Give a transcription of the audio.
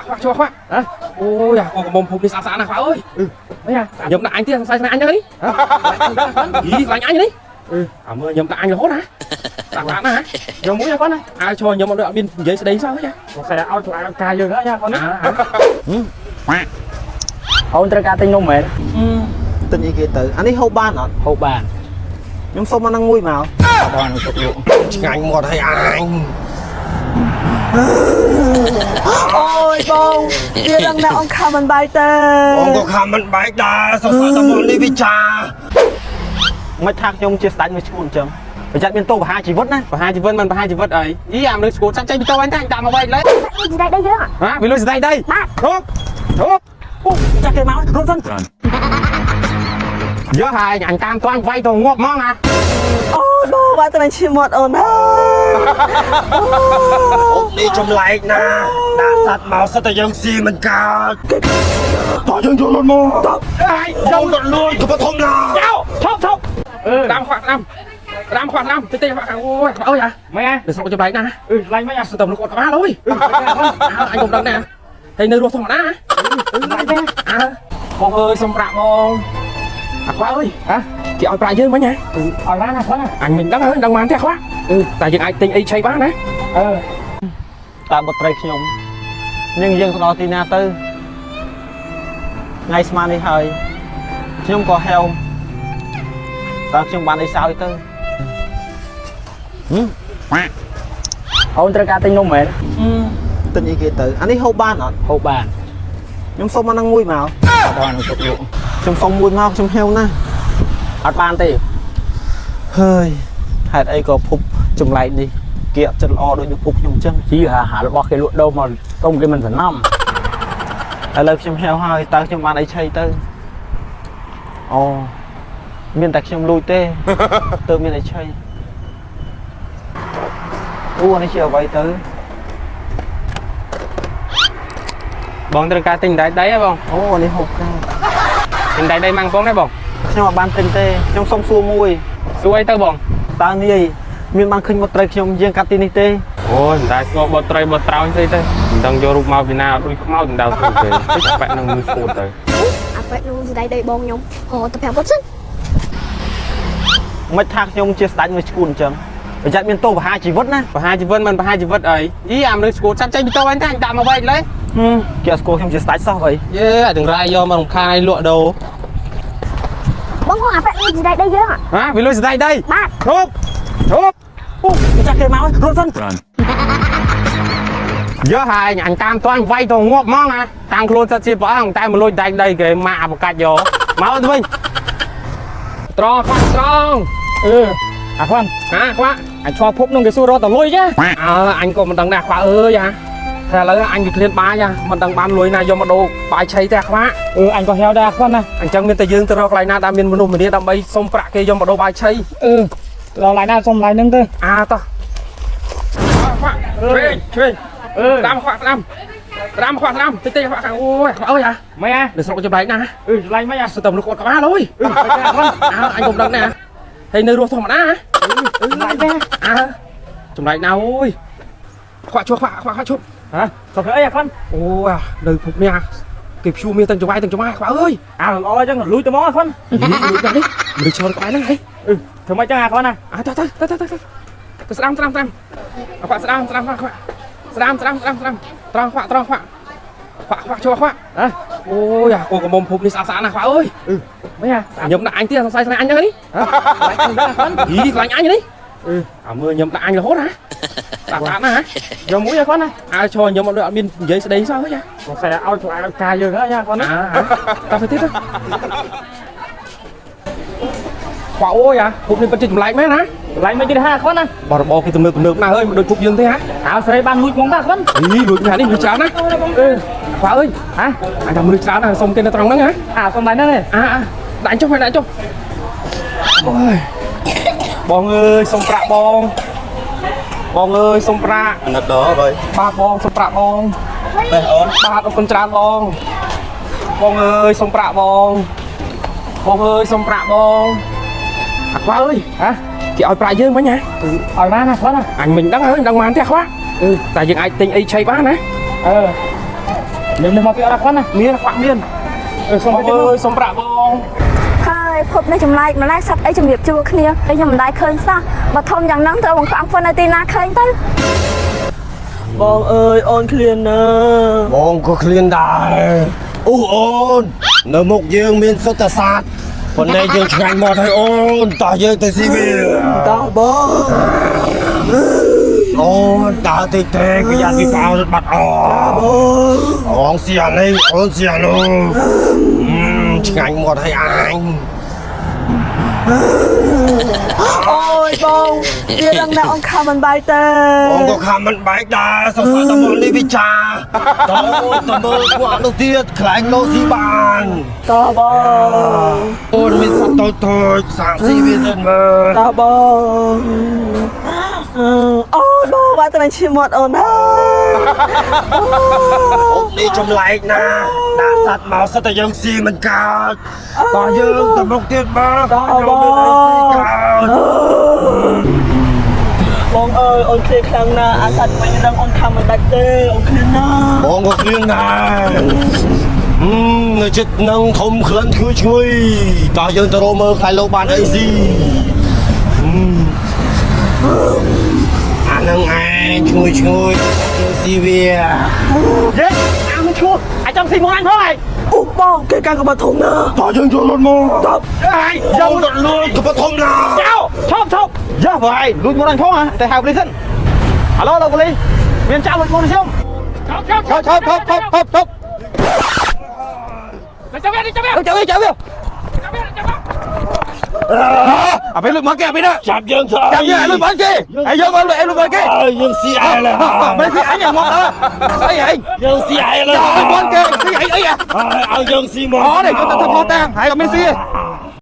ខ្វាក់ខ្វាក់ជួខ្វាក់ ហ៎ អូយអាកូនកំមុំភពនេះស្អាតស្អាតណាស់ខ្វាក់អើយ មិនហ่ะ ខ្ញុំដាក់អញទៀតសង្ស័យស្នេហ៍អញហ្នឹងនេះយីស្លាញ់អញនេះអាមើលខ្ញុំដាក់អញរហូតណាស្អាតស្អាតណាស់ យកមួយគាត់ណា អាវឈរខ្ញុំអត់មាននិយាយស្ដីសោះហ៎ សង្ស័យឲ្យថ្លៃការយើងហ្នឹងគាត់ណា អា អូនត្រូវការទិញនំមែន ទិញអីគេទៅអានេះហូបបានអត់ ហូបបាន ខ្ញុំសុំអាហ្នឹងមួយមក បងនឹងទុកលក់ ឆ្ងាញ់មាត់ឲ្យអញ អូយបងវាដឹងណាអង្គខំមិនបាយទេ បងក៏ខំមិនបែកដែរសរសើរតែមកនេះវិចា មិនថាខ្ញុំជាស្ដេចមួយឈួនអញ្ចឹងប្រយ័ត្នមានទោសប្រហារជីវិតណា ប្រហារជីវិតមិនប្រហារជីវិតអីយីអាមនុស្សស្គួតចាំចេញពីតោអញតែអញដាក់មកវិញឡើយ លុយស្ដីដីយើង ហ៎វាលុយស្ដីដី បាទ ហូបហូប អូចាស់គេមករត់សិន យកហើយអញតាមតាន់វាយទៅងាប់ហ្មងណា អូយបងបាទតែមិនឈឺមាត់អូនហើយ អូនេះចម្លែកណាស់ដាក់សัตว์មកសិតតែយើងស៊ីមិនកើតតោះយើងយកលុនមក អាយ យកលុនលួយក៏ធំណាស់ ឈប់ឈប់តាមខ្វាក់តាមតាមខ្វាក់តាមតិចតិចខ្វាក់អូយខ្វាក់អើយអា មិនហ่ะ នៅស្រុកចម្លែកណាស់ អឺឆ្លាញ់មិនហ่ะ ស្ទើរមនុស្សគាត់ក្បាលអើយអញកុំដឹងណាហើយនៅរស់ធម្មតាអើបងអើយសុំប្រាក់បងអាខ្វាក់អើយ ហ៎ គេឲ្យប្រាក់យើងមិញហ៎ ឲ្យបានណាគាត់ណា អញមិនដឹងហើយដឹងបានទេខ្វាក់តែយើងអាចទិញអីឆីបានណា អឺ តាមបុត្រីខ្ញុំនាងយើងទៅដល់ទីណាទៅថ្ងៃស្មាននេះហើយខ្ញុំក៏ហែវតើខ្ញុំបានអីសោយទៅ អូនត្រូវការទិញនំមែន ទិញអីគេទៅអានេះហូបបានអត់ ហូបបាន ខ្ញុំសុំអាហ្នឹងមួយមក បងនឹងទុកលក់ ខ្ញុំសុំមួយមកខ្ញុំហែវណាស់ អត់បានទេ ហើយហេតុអីក៏ភពចម្លែកនេះគេអត់ចិត្តល្អដូចនៅភពខ្ញុំអញ្ចឹង ជីហាហារបស់គេលក់ដូរមកទុំគេមិនសំណំ ឥឡូវខ្ញុំហែវហើយតើខ្ញុំបានអីឆីទៅអូមានតែខ្ញុំលួចទេទើបមានអីឆីអូអានេះជាអ្វីទៅ បងត្រូវការទិញដៃដីហ៎បង អូអានេះហូបកា ទិញដៃដីម៉ាំងបងដែរបង ខ្ញុំអត់បានទិញទេខ្ញុំសុំសួរមួយ សួរអីទៅបង តើនាយមានបានឃើញមុតត្រីខ្ញុំយើងកាត់ទីនេះទេ អូយមិនដែលស្គាល់បត់ត្រីបត់ត្រោងស្អីទេមិនដឹងយករូបមកពីណាដូចខ្មោចមិនដែលស្គាល់ទេតិចប៉ែកនឹងមួយស្គួតទៅ អាប៉ែតនោះស្ដីដីបងខ្ញុំហៅទៅប្រាប់គាត់សិន មិនថាខ្ញុំជាស្ដេចមួយឈួនអញ្ចឹងប្រយ័ត្នមានទោសប្រហារជីវិតណា ប្រហារជីវិតមិនប្រហារជីវិតអីយីអាមនុស្សស្គួតចាំចេញពីតោអញតែអញដាក់មកវិញឡើយ ហឹមគេអត់ស្គាល់ខ្ញុំជាស្ដេចសោះអី យេអាទាំងរ៉ាយយកមករំខានឲ្យលក់ដូរ បងហៅអាប៉ែតនោះស្ដីដីយើង ហ៎វាលុយស្ដីដី បាទ ហូបហូប អូចាស់គេមករត់សិន យកហើយអញតាមតាន់វាយទៅងាប់ហ្មងណាតាមខ្លួនសិតជាព្រះអង្គតែមកលួចដៃដីគេម៉ាក់បកាច់យកមកទៅវិញត្រង់ខ្វាក់ត្រង់ អឺអាគាត់ ហាខ្វាក់ អញឆ្លភពនោះគេសួររត់តលុយចា អើអញក៏មិនដឹងដែរខ្វាក់អើយហ่าតែឥឡូវអញវាឃ្លានបាយហ่าមិនដឹងបានលុយណាយកមកដូរបាយឆីទេខ្វាក់ អឺអញក៏ហែវដែរអាគាត់ណា អញ្ចឹងមានតែយើងទៅរកកន្លែងណាដែលមានមនុស្សម្នាដើម្បីសុំប្រាក់គេយកមកដូរបាយឆី អឺដល់ឡៃណាសុំឡៃហ្នឹងទៅ អាតោះខ្វាក់ឆ្វេងឆ្វេង អឺ តាមខ្វាក់តាមតាមខ្វាក់តាមតិចតិចខ្វាក់អូយខ្វាក់អើយហ่า មិនហ่ะ នៅស្រុកចម្លែកណាស់ អឺឆ្លាញ់មិនហ่ะ ស្ទើរមនុស្សគាត់ក្បាលអើយអើអញកុំដឹងណាហើយនៅរស់ធម្មតា ឆ្លាញ់ទេ អើចម្លែកណាស់អូយខ្វាក់ជួខ្វាក់ខ្វាក់ខ្វាក់ឈប់ ហ៎សុំអីអាគាត់ អូយនៅភពនេះគេព្យួរមាសទាំងចង្វាយទាំងចង្វាយខ្វាក់អើយ អាល្អអញ្ចឹងលួចទៅមកអាគាត់ យីលួចដល់នេះមនុស្សឈរក្បែរហ្នឹងហី អឺធ្វើម៉េចចឹងអាគាត់ណា អើទៅទៅទៅទៅទៅទៅស្ដាំស្ដាំស្ដាំខ្វាក់ស្ដាំស្ដាំខ្វាក់ស្ដាំស្ដាំស្ដាំស្ដាំត្រង់ខ្វាក់ត្រង់ខ្វាក់ខ្វាក់ខ្វាក់ជួខ្វាក់ ហ៎ អូយអាកូនកំមុំភពនេះស្អាតស្អាតណាស់ខ្វាក់អើយ មិនហ่ะ ខ្ញុំដាក់អញទៀតសង្ស័យស្នេហ៍អញហ្នឹងនេះ ឆ្លាញ់ដែរអាគាត់ យីស្លាញ់អញនេះ អឺ អាមើលខ្ញុំដាក់អញរហូតណាស្អាតស្អាតណាស់ យកមួយអាគាត់ណា អាវឈរខ្ញុំអត់មាននិយាយស្ដីសោះហ៎ សង្ស័យឲ្យថ្លៃការយើងហ្នឹងអាគាត់ណា អាតទៅទៀតទៅខ្វាក់អូយអាភពនេះពិតជាចម្លែកមែនណា ឆ្លាញ់មិនទៀតហាគាត់ណា បរបរគេទំនើបទំនើបណាស់អើយមិនដូចភពយើងទេហ่ะ អើស្រីបានលួចហ្មងតាគាត់ យីលួចណាស់នេះមនុស្សច្រើនណាស់ អឺ ខ្វាក់អើយ ហ៎ អញថាមនុស្សច្រើនណាស់សុំគេនៅត្រង់ហ្នឹងហ៎ អាសុំឡៃហ្នឹងឯង អាអាដាក់អញចុះហើយដាក់អញចុះអូយបងអើយសុំប្រាក់បងបងអើយសុំប្រាក់ អាណិតដល់បើ បាទបងសុំប្រាក់បង បេះអូន បាទអរគុណច្រើនបងបងអើយសុំប្រាក់បងបងអើយសុំប្រាក់បងអាខ្វាក់អើយ ហ៎ គេឲ្យប្រាក់យើងមិញហ៎ ឲ្យបានណាគាត់ណា អញមិនដឹងហើយមិនដឹងបានទេខ្វាក់ អឺ តែយើងអាចទិញអីឆីបានណា អឺ មាននេះមកពីអត់ខ្វាន់ណា មានខ្វាក់មាន អឺសុំ បង ទៅ អើយសុំប្រាក់បង ហើយភពនេះចម្លែកម្ល៉េះសត្វអីជំរាបជួគ្នាតែខ្ញុំមិនដែលឃើញសោះបើធំយ៉ាងហ្នឹងត្រូវបងខ្វាក់ហ្វុននៅទីណាឃើញទៅ បងអើយអូនឃ្លានណាស់ បងក៏ឃ្លានដែរអូអូននៅមុខយើងមានសុទ្ធតែសត្វប៉ុន្តែយើងឆ្ងាញ់មាត់ហើយអូនតោះយើងទៅស៊ីវា តោះបង អូនដើរតិចទេប្រយ័ត្នវាផ្អើលបាត់អអូនស៊ីអានេះអូនស៊ីអានោះឆ្ងាញ់មាត់ហើយអញ អូយបងវារឹងណាស់អង្គខំមិនបាយទេ បងក៏ខំមិនបែកដែរសរសើរតបងនេះវិចាតើតមើលពួកអានោះទៀតខ្លាញ់លោស៊ីបាន តោះបង អូនមានសត្វតូចតូចសាកស៊ីវាទៅមើល តោះបងអូយបងបាទតែឈាមមាត់អូនហើយ អូនេះចម្លែកណាស់ដាក់សត្វមកសិតតែយើងស៊ីមិនកើតតោះយើងទៅមុខទៀតមើល តោះបង មានអីស៊ីកើត បងអើយអូនឃ្លានខ្លាំងណាស់អាសត្វវិញរឹងអូនខំមិនដាច់ទេអូនឃ្លានណាស់ បងក៏ឃ្លានដែរនៅចិត្តនឹងធំក្លិនឈ្ងុយឈ្ងុយតោះយើងទៅរកមើលខ្លាញ់លោកបានអីស៊ីអានឹងឯងឈ្ងុយឈ្ងុយយើងស៊ីវា យេអាមិនឈួតអាចចង់ស៊ីមកអញផងឯង អូបងគេកាន់ក្បាត់ធំណាស់ តោះយើងចូលលុតមក តប ឯង យកលុតលួចក្បត់ធំណាស់ ចៅឈប់ឈប់ យ៉ាបើឯងលួចមកអញផងហ៎តែហៅប៉ូលីសសិនហៅឡូលោកប៉ូលីសមានចៅលួចមកខ្ញុំ ឈប់ឈប់ ឈប់ឈប់ឈប់ឈប់ឈប់ឈប់ ចាប់វាចាប់វា ចាប់វាចាប់វា ចាប់វាចាប់វា អាពេលលួចមកគេអាពេលណា ចាប់យើងទៅ ចាប់យើងឲ្យលួចមកគេហើយយើងមកលួចឲ្យលួចមកគេ យើងស៊ីឯងឡើយ មិនស៊ីអញមកដល់ស្អីឯង យើងស៊ីឯងឡើយ លួចមកគេស៊ីអីអី ឲ្យយើងស៊ីមក អូនេះយកទៅធ្វើផុសតាំងហើយក៏មានស៊ី